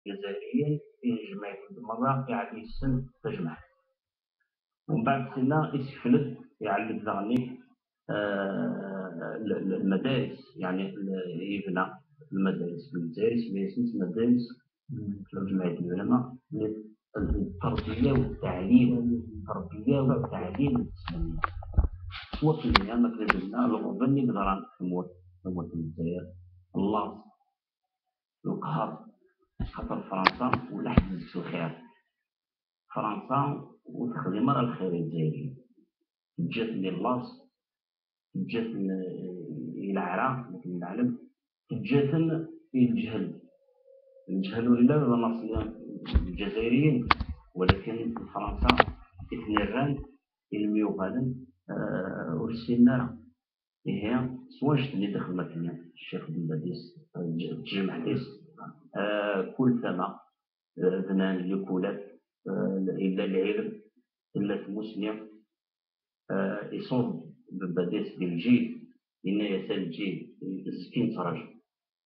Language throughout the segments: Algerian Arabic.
الجزائريين يجمع كل مرة يعلي السن تجمع. ومن بعد سنة يسفلد يعلم ذغني المدارس، يعني يبنى المدارس في الجزائر، سميتها مدارس جمعية العلماء للتربية والتعليم، التربية والتعليم الإسلامية. وكلنا ما كذبنا الغبن يقدر تموت الجزائر الله القهر، خاطر فرنسا ولا حدث الخير، فرنسا وتخدم راه الخير الجزائري، جاتني اللاص، جاتني العراق مثل العالم، جاتني الجهل، الجهل ولا نص الجزائريين، ولكن فرنسا اثنين الميوغالن والسنارة هي سواش اللي دخل مثلا الشيخ بن باديس تجمع ديس كل سنة بنان لكولات إلا العلم إلا المسلم يصوب بن باديس بالجيل إن يسال الجيل الزكين تراجع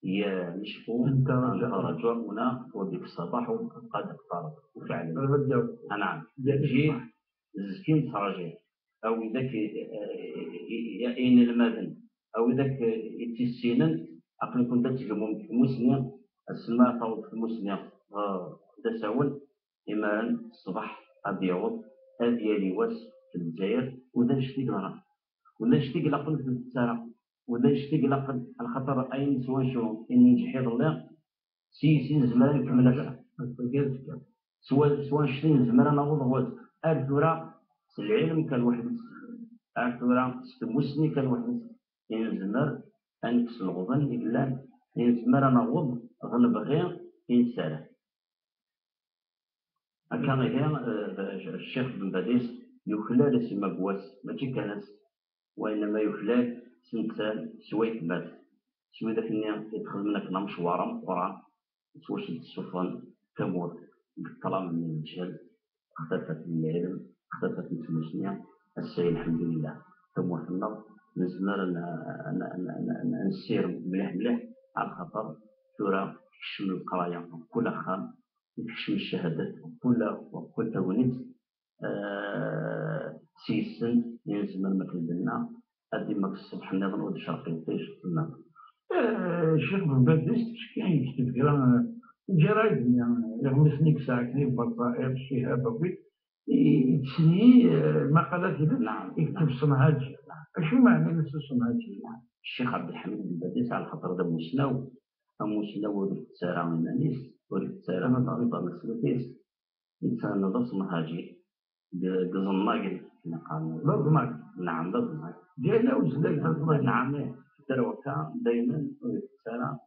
يا نشفو انت رجعنا وديك الصباح قد اقترب. وفعلا نعم الجيل الزكين تراجع أو ذاك إن المدن أو ذاك التسينن أقل كنت تجمع المسلم السماء طاوت في المسلم تساول إما الصباح أبيض أديالي واس في الجزائر وذا نشتي غرا وذا نشتي لقل في السارة وذا نشتي لقل الخطر أين سوى شو إن نجحي ضلا سي سي زمان كمل سوى نشتي زمان نوض هو أرثورا العلم كان واحد أرثورا ستموسني كان واحد ينزمر أنكس الغضن إلا ينزمر نوض غنب غير إنسان. كان هي الشيخ بن باديس يخلال سيما بواس ماشي كنس، وإنما يخلال سنتان سويت مات سوي ذاك النية يدخل منك مشوارا قران سواش السفن تموت بالظلام من الجهل، اختفت من العلم، اختفت من المسلمين. السيد الحمد لله تموت النار نزمر نسير مليح مليح على خاطر ثورة تكشم القراية كل خام، تكشم الشهادات كل تونيت سيسن ينزمر ما كلنا أدي ما الصبح النظام ودي شرقي الطيش تما. الشيخ بن باديس كان يكتب كرا الجرايد يغمسني كساكني بطائر الشهاب وكي يتسني المقالات. نعم يكتب صنهاجي. شو معنى نفس الصنهاجي؟ الشيخ عبد الحميد بن باديس على خاطر هذا مسناو مسناو ورث تسارع من انيس ورث تسارع من طريقة مسلوتيس إنسان هذا صنهاجي قزناقل لازمك. نعم لازمك ديالنا وزلاك. نعم دروكا دائما ورث تسارع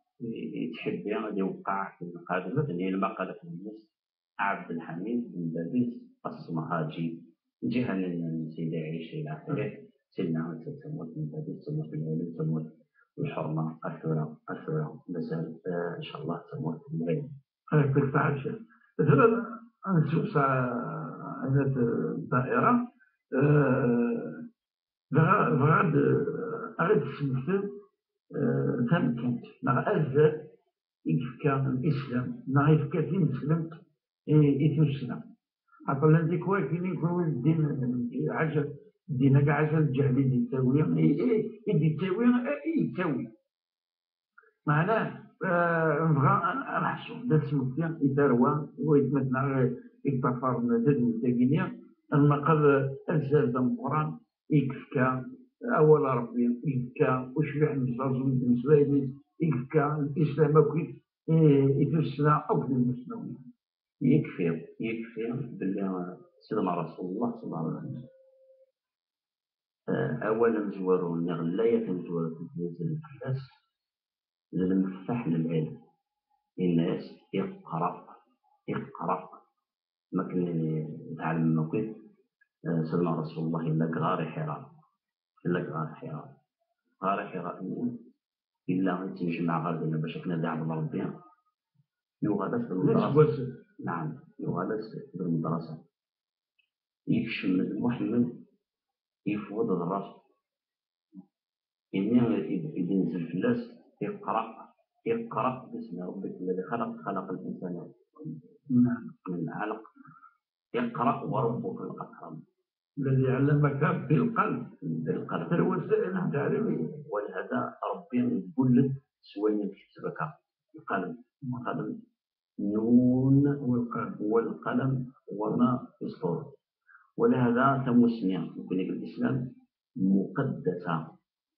يتحب غادي يوقع في المقالة المقالة في النص عبد الحميد بن باديس الصنهاجي جهة من سيدي عيش إلى آخره. سيدنا تموت بن باديس تموت العلم تموت الحرمة الثورة الثورة مازال إن شاء الله تموت العلم. يعطيك الصحة الشيخ. مثلا نشوف هنا الدائرة بغاد أغد سمثل تمكنت مع أزاد يفكى الإسلام مع يفكى تيمسلمت يتوسنا عطا عندك واكين يكون الدين عجل الدين كاع عجل الجهل اللي يتاوي اللي يتاوي يتاوي معناه نبغى نحسو دا سمكتي يتروى ويتمتنا يتفر داد المتاكينيا النقل أزاد القرآن يكفكى أول ربي يكفكى وشبح نزاز من يكفكى الإسلام أكيد يتوسنا أو المسلمين. يكفي يكفي باللي سيدنا رسول الله صلى الله عليه وسلم أولا زوارو النغلاية زوارو تنزل الفلاس المفتاح للعلم الناس يقرأ يقرأ ما كان يتعلم ما كنت سيدنا رسول الله إلا غار حراء إلا غار حراء غار حراء إلا تنجمع غار باش كنا داعم ربي يغادر المدرسة. نعم يغادر بالمدرسة يكشم محمد يفوض الراس إني ينزل فلاس يقرأ اقرأ باسم ربك الذي خلق، خلق الإنسان من علق، اقرأ وربك الأكرم الذي علمك بالقلب. بالقلم. الوسائل التعليمية. ولهذا ربي يقول لك سوين كتبك القلم، القلم نون والقلم والقلم وما يسطر. ولهذا تمسنيا يقول لك الإسلام مقدسة،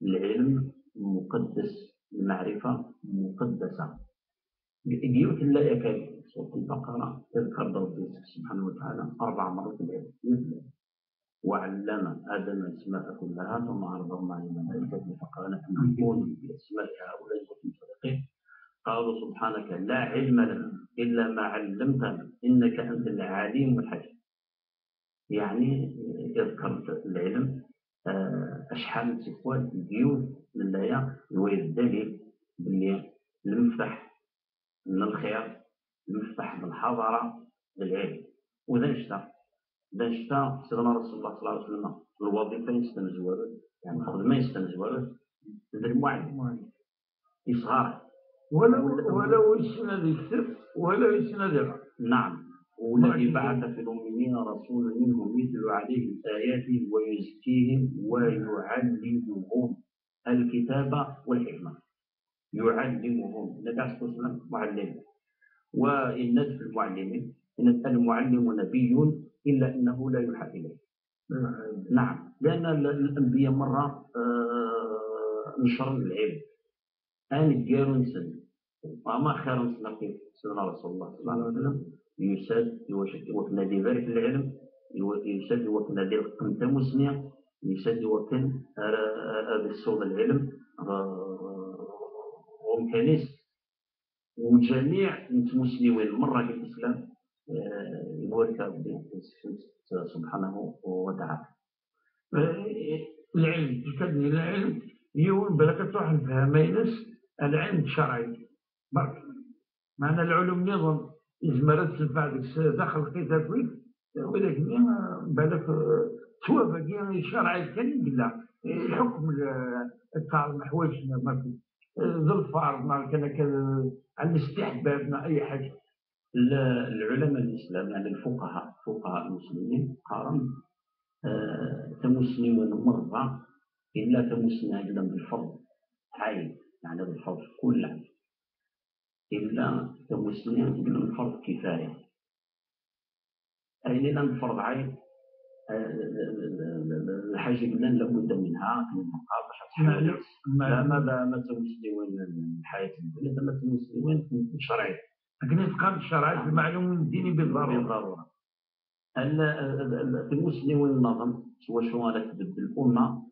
العلم مقدس، المعرفة مقدسة. ديوت لا يكاد سورة البقرة تذكر ربي سبحانه وتعالى 4 مرات العلم. وعلم آدم الأسماء كلها ثم عرضهم على الملائكة فقال أنبئوني بأسماء هؤلاء إن كنتم صادقين، قالوا سبحانك لا علم لنا إلا ما علمتنا إنك أنت العليم الحكيم. يعني ذكرت العلم أشحال تكوان ديوت لله هو الدليل باللي المفتاح من الخير، المفتاح من الحضارة للعلم. وإذا نشتا سيدنا رسول الله صلى الله عليه وسلم الوظيفة يستنزورد، يعني الخدمة يستنزورد المعلم يصغر ولو يسند يكتب ولو يسند يقرأ. نعم. والذي بعث في الأميين رسولا منهم يتلو عليهم آياته ويزكيهم ويعلمهم الكتاب والحكمة. يعلمهم، النبي عليه الصلاة والسلام معلم، وإن في المعلمين إن المعلم نبي إلا أنه لا يوحى إليه. نعم، لأن الأنبياء مرة نشر العلم أن ديالو نسن وما خير نسن في سيدنا رسول الله صلى الله عليه وسلم يساد وكنا دي بارك العلم، يساد وكنا دي القمة مسنية، يساد وكن هذا الصوت العلم ومكانيس وجميع المسلمين مرة في الإسلام يبارك ربي سبحانه وتعالى. العلم تكدني العلم يون بلاك تروح نفهمينس العلم الشرعي برك، معنى العلوم نظام إزمرت تنفع ديك داخل لقيتها كويس، ولكن بالك توافق يعني شرعي كان لا الحكم التاع حوايج ما في ذو الفارض ما كان على الاستحباب ما أي حاجة. العلماء الإسلام يعني الفقهاء، فقهاء المسلمين قارن تمسلمون مرة إلا تمسنا إلا بالفرض عين، يعني بالفرض كل عين، إلا تمسنا إلا بالفرض كفاية. أي إلا بالفرض عين الحاجة قلنا لابد منها المقابلة. لا ما تمسلمون الحياة الدنيا، ما تمسلمون الشرعية. لكن يتقام الشرعي المعلوم الديني بالضرورة. بالضرورة. المسلمون النظم سوى شو على تبدل الأمة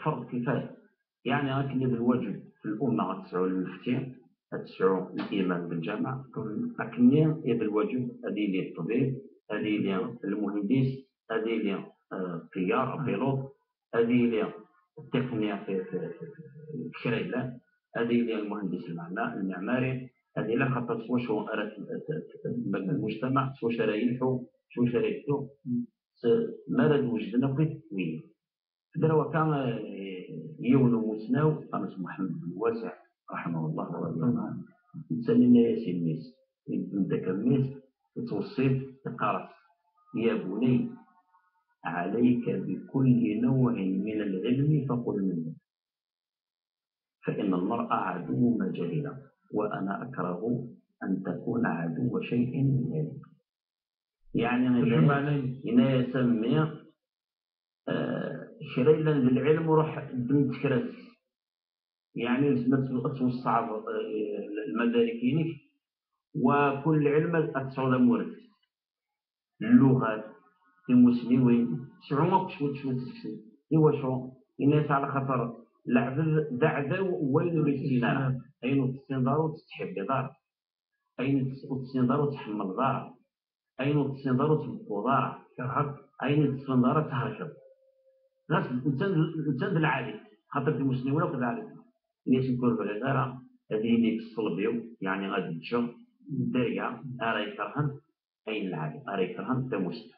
فرض كفاية، يعني لكن الواجب في الأمة غتسعوا المفتي، غتسعوا الإمام بالجامع، لكن يد الواجب هذه لي الطبيب، هذه لي المهندس، هذه لي الطيار بيلوت، هذه لي التقنية في الكريلة، هذه لي المهندس المعماري، هذه لا خاطر سوا شو المجتمع سوا شرايحو سوا شرايحو ما لا وجدنا بغيت وين دابا كان يونو مسناو قناة محمد بن واسع رحمه الله ورضي عنه تسالينا ياسين ميس ابن ذاك الميس توصيف القرص يا بني عليك بكل نوع من العلم فقل منه فإن المرء عدو ما جهل وأنا أكره أن تكون عدو شيء من العلم. يعني إن يسمي شريلا للعلم وروح بنت كرس، يعني لازم توسع المداركينك وكل علم أتسعود مورد اللغات المسلمين سعوك شو شو إيوا شو الناس على خطر العبد دعدة وين رسينا أين تسندارو تحب دار أين تسندارو تحمل دار أين تسندارو تبقو دار أين تسندارو تهركب ناس نتند العالي خاطر المسلمين ولا كذا عالي الناس يكون بالغيرة هذه اللي الصلبيو يعني غادي تجو الدريا أرى يكرهن أين العالي أرى يكرهن تمسلم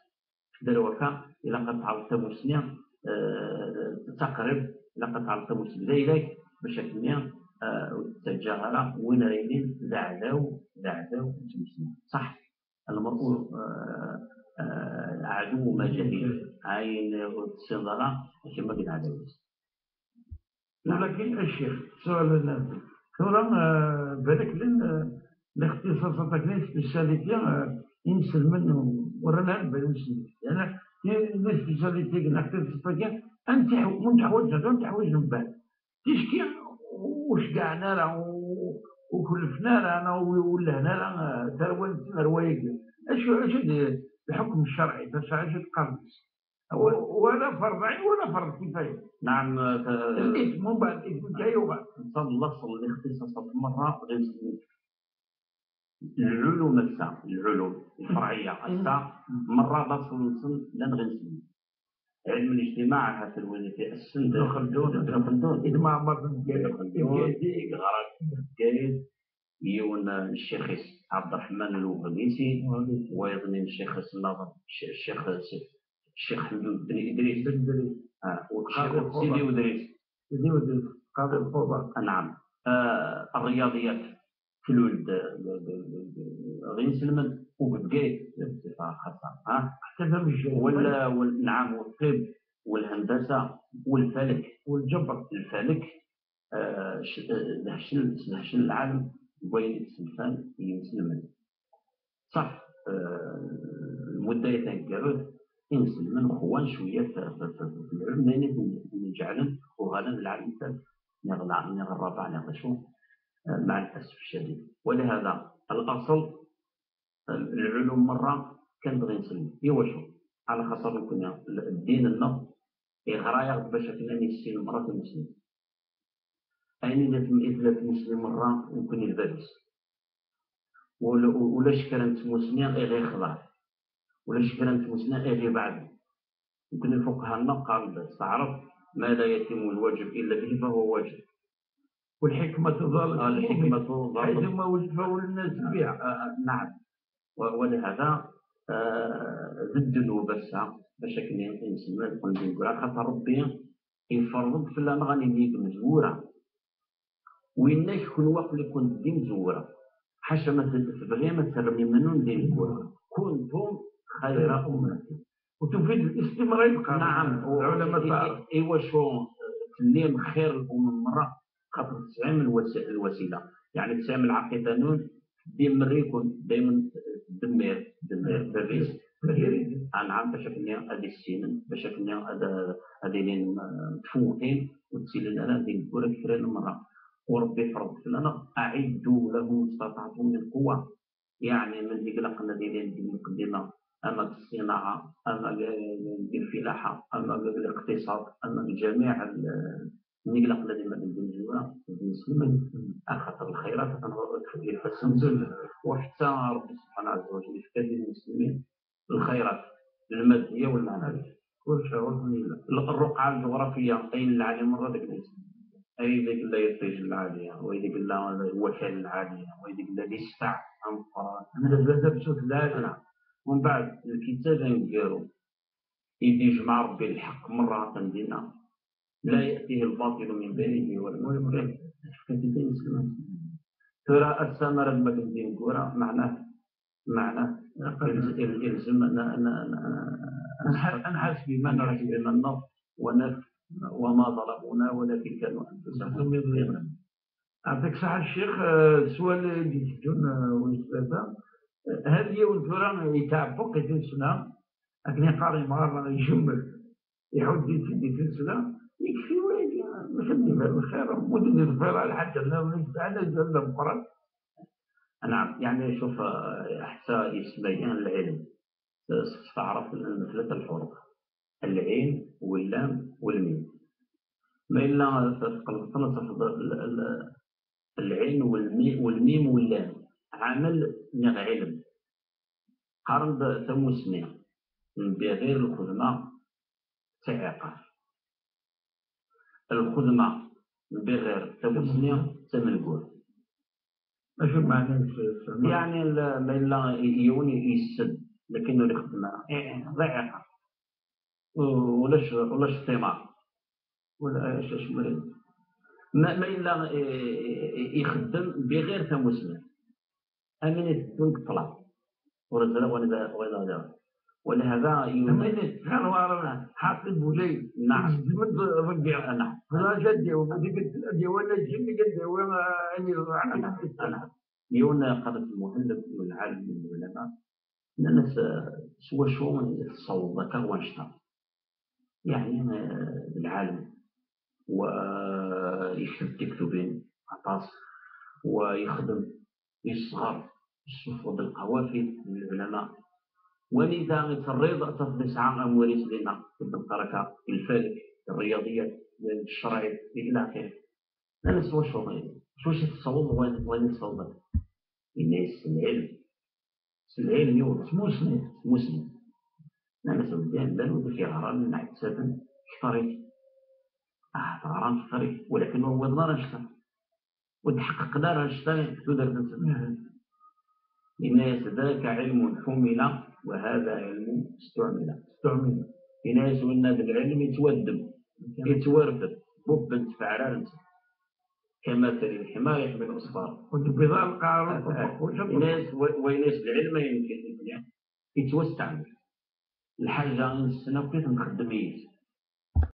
دروكا إلا قد تعرض تمسلم تقرب إلا قد تعرض تمسلم ذلك باش كنيا التجاهرة وين رايدين ذعذاو ذعذاو صح. المرء عدو ما جهل، عين الصدارة كما قلنا عدو. ولكن الشيخ سؤال ثورة بالك لان الاختصاصات كاين spécialité ينسلمن ورانا نبان نسلم يعني les spécialités الاختصاصات انت من تحوج انت تحوج من بعد تشكي واش كاعنا راه وكلفنا رانا ولا هنا راه تروان روايق اش الحكم الشرعي باش عاش تقرص ولا فرض عين ولا فرض كفاية. نعم الاثم من بعد الاثم جاي وبعد نصل الاختصاصات مرة غير العلوم الساعة العلوم الفرعية الساعة مرة نصل لن غير نسلم علم الاجتماع هذا الوين في السند خلدون خلدون إذا ما عمر قايد يون الشيخ عبد الرحمن الوغليسي وأيضا الشيخ النظر الشيخ حمد بن إدريس والشيخ سيدي ودريس سيدي ودريس قاضي القضاة. نعم. الرياضيات في الولد غير سلمان وبقيت بصفة خاصة حتى ولا نعم والطب والهندسة والفلك والجبر الفلك دهشل العالم بين السلفان ينسلمن صح. المدة يتنقرد ينسلمن خوان شوية في العلم لأن نجعلن وغالا العالم الثالث نغ الرابع نغ شو مع الأسف الشديد. ولهذا الأصل العلوم مرة كان بغي نسلم إيوا شو على خاطر كنا الدين النظ إغرايا باش كنا نسلم مرة المسلم أين إذا مسلم مرة يكون البابس ولا شكرا مسلم غير خضع ولا شكرا مسلم غير بعد يمكن الفقهاء قال تعرف ما لا يتم الواجب إلا به فهو واجب. والحكمة ضالة الحكمة ضالة حيثما وجدوا الناس بها. نعم. ولهذا ضد الوبس باش كنا نسمى نقول خاطر ربي يفرض في لا غادي يديك مزوره وإنك كل وقت اللي كنت دي مزوره حاشا ما تبغي ما ترمي منو ندير الكره كنتم خير امه وتفيد الاستمرار يبقى. نعم. العلماء تعرف ايوا شو تليم خير الامم مرة خاطر تسعين الوسيلة يعني تسعين العقيدة نون ديما يكون دائما دمير دمير بابيس نعم باش كنا هذه السنين باش كنا هذه لين متفوقين وتسيلنا لنا ديال الكره كثير المرة وربي فرض لنا اعدوا له ما استطعتم من قوة يعني من ديك لقنا ديال المقدمة اما بالصناعة اما بالفلاحه اما بالاقتصاد اما بجميع النقلق الذي ما بين المسلمين خاطر الخيرات يفسن وحتى ربي سبحانه عز وجل يفكر للمسلمين الخيرات المادية والمعنوية كل شيء. الرقعة الجغرافية اين العالم مرة ديك اي ذيك لا يطيج العالية وي ذيك لا الوكال العالية وي ذيك لا يسفع العالية. ومن بعد الكتاب نقالو يدي جمع ربي الحق مرة دينا لا يأتيه الباطل من بين يديه ولا من خلفه. ترى الثمرة لما كنتي نقولها معناه يلزم نحس بما نحس بما ونف وما ظلمونا ولكن كانوا انفسهم يظلمون. يعطيك الصحة الشيخ. السؤال اللي تجون ونسبة هل يوم ترى يتعبق يتنسنا لكن يقاري مرة يجمل يحد يتنسنا يكفي ولا مش الخير مدن الخير على حتى على القرآن. نعم يعني شوف حتى يسميان العلم تعرف ثلاثة الحروف العين واللام والميم ما إلا تقلب العين والميم واللام عمل نغ علم قارن تموسني بغير الخدمة تعيقة الخدمة بغير تموسني تمنقول. اش المعنى؟ يعني ما إلا يوني يسد لكنه الخدمة ضيعة ولاش الثمار ولا اش مريض. ما الا يخدم بغير تموسنة امين يتدون الطلع ورزق ولا ولهذا أمين كانوا حاطب ولي. نعم. ربيع. نعم. لا جدي ودي ولا جدي جدي ولا اني نعم. يون قرة المهلب والعالم من العلماء الناس سوى شو يتصور ذكر وانشطة يعني العالم ويكتب تكتبين عطاس ويخدم يصغر يصفد القوافل من العلماء ولذا يتريض تسعة أمواليس لنا بالحركة الفلك الرياضيات الشرعي إلى آخره. أنا سوى شو شو شي تصوب وين يتصوب الناس العلم العلم يوضع مسلم مسلم. أنا سودان بان وديك غران مع حسابا كثريت غران كثريت ولكن هو نار نشتا وتحقق دار نشتا تودر تنسى. الناس ذاك علم حمل وهذا علم استعمل. استعمل. الناس ولنا بالعلم يتودم يتورث بوب فعران كمثل الحمار يحمل أصفار. والبضاعة القارة. الناس ويناس العلم يمكن يتوسع الحاجة السنة كيف نخدم.